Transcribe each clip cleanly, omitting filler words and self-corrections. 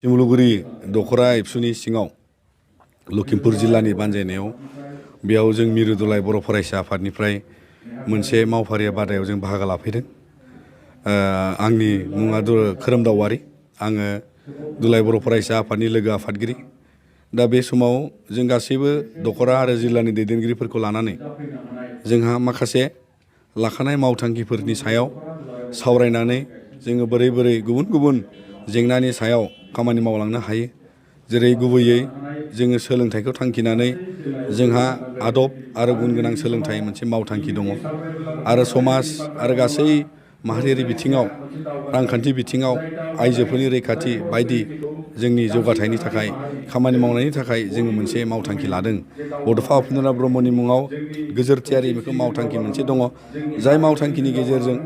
सिमलुगुरि दखरा एबसुनि सिङाव लखिमपुर जिल्लानि बानजायनायाव बेयाव जों मिरु दुलाय बर' फरायसा आफादनिफ्राय मोनसे मावफारिया बादायाव जों बाहागो लाफैदों। आंनि मुङा खोरोमदाव, आङो दुलाय बर' फरायसा आफादनि लोगो आफादगिरि। दा बे समाव जों गासैबो दखरा आरो जिल्लानि दैदेनगिरिफोरखौ लानानै जोंहा माखासे लाखानाय मावथांखिफोरनि सायाव सावरायनानै जोङो बोरै गुबुन गुबुन जेंनानि सायाव खामानि मावलांनो हायो। जेरै गुबैयै जोङो सोलोंथाइखौ थांखिनानै जोंहा आदब आरो गुन गोनां सोलोंथाइ मोनसे मावथांखि दङ आरो समाज आरो गासै माहारियारि बिथिङाव, रांखान्थि बिथिङाव आइजोफोरनि रैखाथि बायदि जोंनि जौगाथायनि थाखाय खामानि मावनायनि थाखाय जोङो मोनसे मावथांखि लादों। बड'फा उपेन्द्रनाथ ब्रह्मनि मुङाव गोजोरथियारि मावथांखि मोनसे दङ। जाय मावथांखिनि गेजेरजों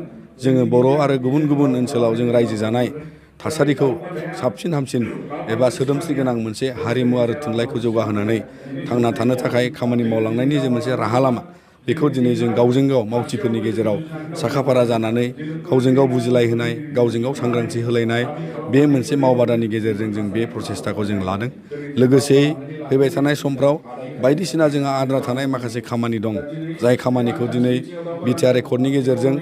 जोङो बर' आरो गुबुन गुबुन ओनसोलाव जों रायजो जानाय थासारिखौ साबसिन हामसिन एबा सोदोमस्रि गोनां मोनसे हारिमु आरो थुनलाइखौ जौगाहोनानै थांना थानो थाखाय खामानि मावलांनायनि जे मोनसे राहा लामा, बेखौ दिनै जों गावजों गाव मावथिफोरनि गेजेराव साखाफारा जानानै गावजों गाव बुजिलायहोनाय, गावजों गाव सांग्रांथि होलायनाय, बे मोनसे मावबादानि गेजेरजों जों बे प्रसेस्टाखौ जों लादों। लोगोसेयै फैबाय थानाय समफ्राव बायदिसिना जोंहा आद्रा थानाय माखासे खामानि दं। जाय खामानिखौ दिनै बिटिआर एकर्डनि गेजेरजों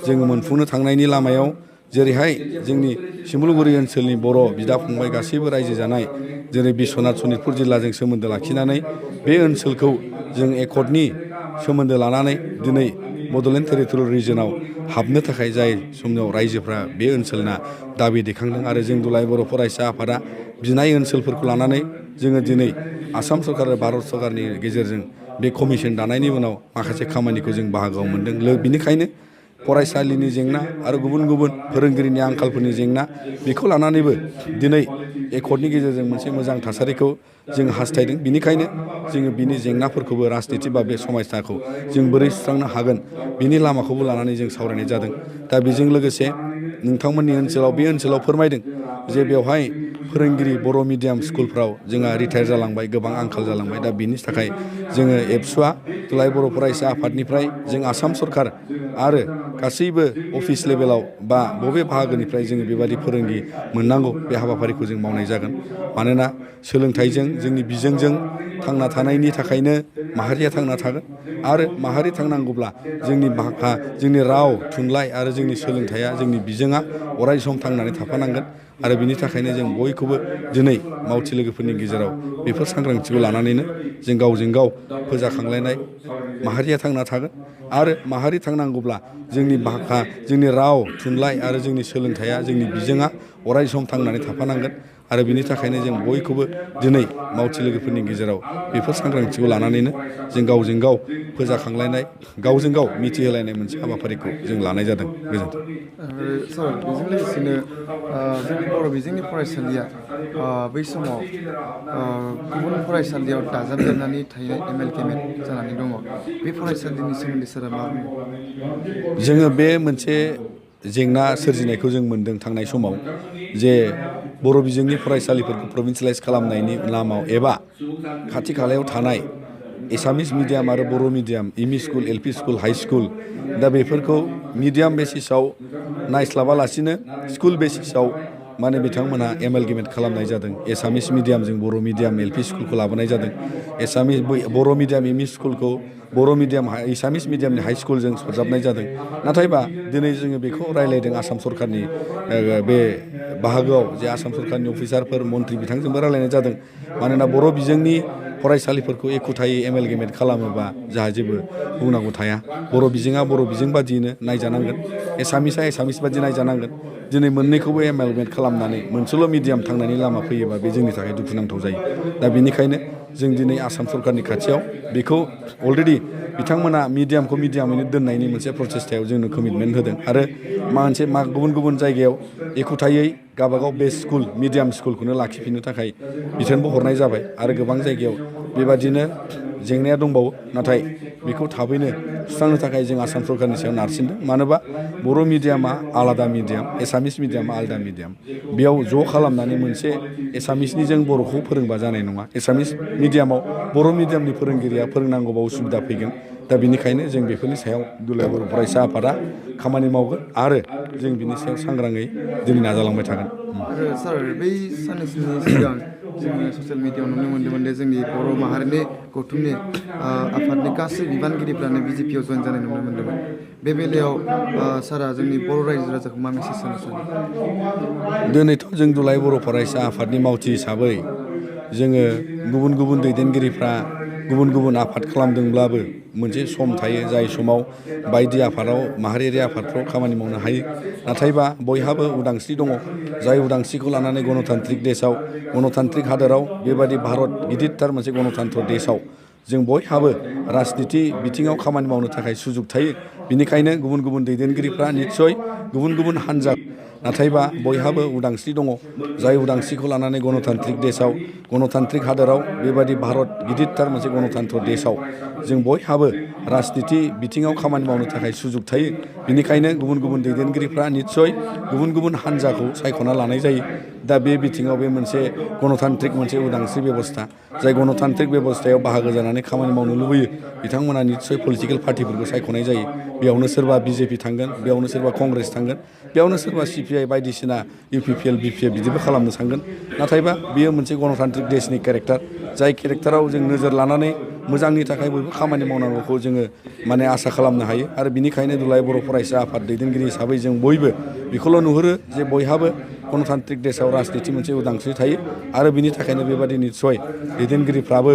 जोङो मोनफुंनो थांनायनि लामायाव, जेरैहाय जोंनि सिमलुगुरि ओनसोलनि बर' बिदा फंबाय गासैबो रायजो जानाय, जेरै बिश्वनाथ सनितपुर जिल्लाजों सोमोन्दो लाखिनानै बे ओनसोलखौ जों एकर्डनि सोमोन्दो लानानै दिनै बड'लेण्ड टेरिटरियेल रिजनाव हाबनो थाखाय जाय समाव रायजोफ्रा बे ओनसोलना दाबि दैखांदों आरो जों दुलाय बर' फरायसा आफादा बिनाय ओनसोलफोरखौ लानानै जोङो दिनै आसाम सरकार आरो भारत सरकारनि गेजेरजों बे कमिसन दानायनि उनाव माखासे खामानिखौ जों बाहागोआव मोनदों। बिनिखायनो फरायसालिनि जेंना आरो गुबुन गुबुन फोरोंगिरिनि आंखालफोरनि जेंना, बेखौ लानानैबो दिनै एकर्डनि गेजेरजों मोनसे मोजां थासारिखौ जों हास्थायदों। बिनिखायनो जोङो बिनि जेंनाफोरखौबो राजनिति बा बे समायसाखौ जों बोरै सुस्रांनो हागोन, बिनि लामाखौबो लानानै जों सावरायनाय जादों। दा बेजों लोगोसे नोंथांमोननि ओनसोलाव बे ओनसोलाव फोरमायदों जे बेवहाय फोरोंगिरि बर' मिडियाम स्कुलफ्राव जोंहा रिटायार जालांबाय, गोबां आंखाल जालांबाय। दा बिनि थाखाय जोङो एबसुआ दुलाय बर' फरायसा आफादनिफ्राय जों आसाम सरकार आरो गासैबो अफिस लेभेलाव बा बबे बाहागोनिफ्राय जोङो बेबायदि फोरोंगिरि मोननांगौ, बे हाबाफारिखौ जों मावनाय जागोन। मानोना सोलोंथाइजों, जोंनि बिजोंजों थांना थानायनि थाखायनो माहारिया थांना थागोन आरो माहारि थांनांगौब्ला जोंनि राव, थुनलाइ आरो जोंनि सोलोंथाइया, जोंनि बिजोङा अराय सम थांनानै थाफानांगोन। आरो बिनि थाखायनो जों बयखौबो दिनै मावथि लोगोफोरनि गेजेराव बेफोर सांग्रांथिखौ लानानैनो जों गावजों गाव फोजाखांलायनाय, माहारिया थांना थागोन आरो माहारि थांनांगौब्ला जोंनि राव, थुनलाइ आरो जोंनि सोलोंथाइया, जोंनि बिजोङा अराय सम थांनानै थाफानांगोन। आरो बिनि थाखायनो जों बयखौबो दिनै मावथि लोगोफोरनि गेजेराव बेफोर सांग्रांथिखौ लानानैनो जों गावजों गाव फोजाखांलायनाय, गावजों गाव मिथिहोलायनाय मोनसे हाबाफारिखौ जों लानाय जादों। गोजोन्थों। सार, बेजों लोगोसेनो जोंनि बर' बिजोंनि फरायसालिया बै समाव गुबुन फरायसालियाव दाजाबदेरनानै थानाय एमेलगेमेट जानानै दङ। बे फरायसालिनि सोमोन्दै सारा मा बुङो? जोङो बे मोनसे जेंना सोरजिनायखौ जों मोनदों थांनाय समाव, जे बर' बिजोंनि फरायसालिफोरखौ प्रभिन्सियेलाइज खालामनायनि लामायाव एबा खाथि खालायाव थानाय एसामिस मिडियाम आरो Bodo' medium, ME school, LP school, high school, दा बेफोरखौ मिडियाम बेसिसाव नायस्लाबालासिनो स्कुल बेसिसाव बिथांमोनहा एमेलगेमेट खालामनाय जादों। एसामिस मिडियामजों बर' मिडियाम एलपि स्कुलखौ लाबोनाय जादों। बर' मिडियाम एमइ स्कुलखौ एसामिस मिडियामनि हाइ स्कुलजों सरजाबनाय जादों। नाथायबा दिनै जोङो बेखौ रायलायदों आसाम सरकारनि बे बाहागोआव, जे आसाम सरकारनि अफिसारफोर, मन्थ्रि बिथांजोंबो रायलायनाय जादों। मानोना बर' बिजोंनि फरायसालिफोरखौ एखुथायै एमेलगेमेट खालामोबा जोंहा जेबो बुंनांगौ थाया। बर' बिजोङा बर' बिजों बादियैनो नायजानांगोन, एसामिसआ एसामिस बादि नायजानांगोन। दिनै मोननैखौबो एमेलगेमेट खालामनानै मोनसेल' मिडियाम थांनायनि लामा फैयोबा बे जोंनि थाखाय दुखुनांथाव जायो। दा बेनिखायनो जों दिनै आसाम सरकारनि खाथियाव बेखौ अलरेडि बिथांमोना मिडियामखौ मिडियामैनो दोननायनि मोनसे प्रचेष्टायाव जोंनो कमिटमेन्ट होदों आरो गुबुन गुबुन जायगायाव एखुथायै गावबागाव बेस्ट स्कुल, मिडियाम स्कुलखौनो लाखिफिननो थाखाय बिथोनबो हरनाय जाबाय। आरो गोबां जायगायाव बेबादिनो जेंनाया दंबावो, नाथाय बेखौ थाबैनो सुस्रांनो थाखाय जों आसाम सरकारनि सायाव नारसिनदों। मानोबा बर' मिडियामा आलादा मिडियाम, एसामिस मिडियामा आलादा मिडियाम। बेयाव ज' खालामनानै मोनसे एसामिसनिजों बर'खौ फोरोंबा जानाय नङा। एसामिस मिडियामाव बर' मिडियामनि फोरोंगिरिया फोरोंनांगौबा उसुबिदा फैगोन। दा बेनिखायनो जों बेफोरनि सायाव दुलाराय बर' फरायसा आफादा खामानि मावगोन आरो जों बिनि सायाव सांग्राङै दिनै नाजालांबाय थागोन। आरो सार बै साननैसोनि सिगां जोङो ससियेल मिडियायाव नुनो मोन्दोंमोन दि जोंनि बर' माहारिनि गौथुमनि आफादनि गासै बिबानगिरिफ्रानो बिजेपिआव जइन जानाय नुनो मोन्दोंमोन। बे बेलायाव सारा जोंनि बर' रायजो राजाखौ मा मेसेज होनो सानो? दिनैथ' जों दुलाराय बर' फरायसा आफादनि मावथि हिसाबै जोङो गुबुन गुबुन दैदेनगिरिफ्रा गुबुन गुबुन आफाद खालामदोंब्लाबो मोनसे सम थायो जाय समाव बायदि आफादाव माहारियारि आफादफ्राव खामानि मावनो हायो। नाथायबा बयहाबो उदांस्रि दङ। जाय उदांस्रिखौ लानानै गणतान्त्रिक देशआव गणतान्त्रिक हादोराव बेबायदि भारत गिदिरथार मोनसे गणतन्त्र देशआव जों बयहाबो राजनिति बिथिङाव खामानि मावनो थाखाय सुजुग थायो। बेनिखायनो गुबुन गुबुन दैदेनगिरिफ्रा निस्सय गुबुन गुबुन हान्जा नाथायबा बयहाबो उदांस्रि दङ। जाय उदांस्रिखौ लानानै गणतान्त्रिक देशआव गणतान्त्रिक हादोराव बेबायदि भारत गिदिरथार मोनसे गणतन्त्र देशआव जों बयहाबो राजनिति बिथिङाव खामानि मावनो थाखाय सुजुग थायो। बेनिखायनो गुबुन गुबुन दैदेनगिरिफ्रा निस्सय गुबुन गुबुन हान्जाखौ सायख'ना लानाय जायो। दा बे बिथिङाव बे मोनसे गणतान्त्रिक मोनसे उदांस्रि बेबस्था जाय गणतान्त्रिक बेबस्थायाव बाहागो जानानै खामानि मावनो लुबैयो बिथांमोना निस्सय पलिटिकेल पार्टिफोरखौ सायख'नाय जायो। बेयावनो सोरबा बिजेपि थांगोन, बेयावनो सोरबा कंग्रेस थांगोन, बेयावनो सोरबा सिपिआइ बायदिसिना इउपिपिएल बिपिएफ बिदिबो खालामनो सानगोन। नाथायबा बेयो मोनसे गणतान्त्रिक देशनि केरेक्टार जाय केरेक्टाराव जों नोजोर लानानै मोजांनि थाखाय बयबो खामानि मावनांगौखौ जोङो आसा खालामनो हायो। आरो बिनिखायनो दुलाराय बर' फरायसा आफाद दैदेनगिरि हिसाबै जों बयबो बेखौल' नुहुरो जे बयहाबो गणतान्त्रिक देशआव राजनिति मोनसे उदांस्रि थायो आरो बिनि थाखायनो बेबादि निस्सय दैदेनगिरिफ्राबो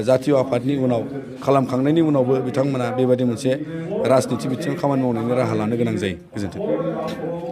जातीय आफादनि उनाव खालामखांनायनि उनावबो बिथांमोना बेबायदि मोनसे राजनिति बिथिङाव खामानि मावनायनि राहा लानो गोनां जायो। गोजोन्थों।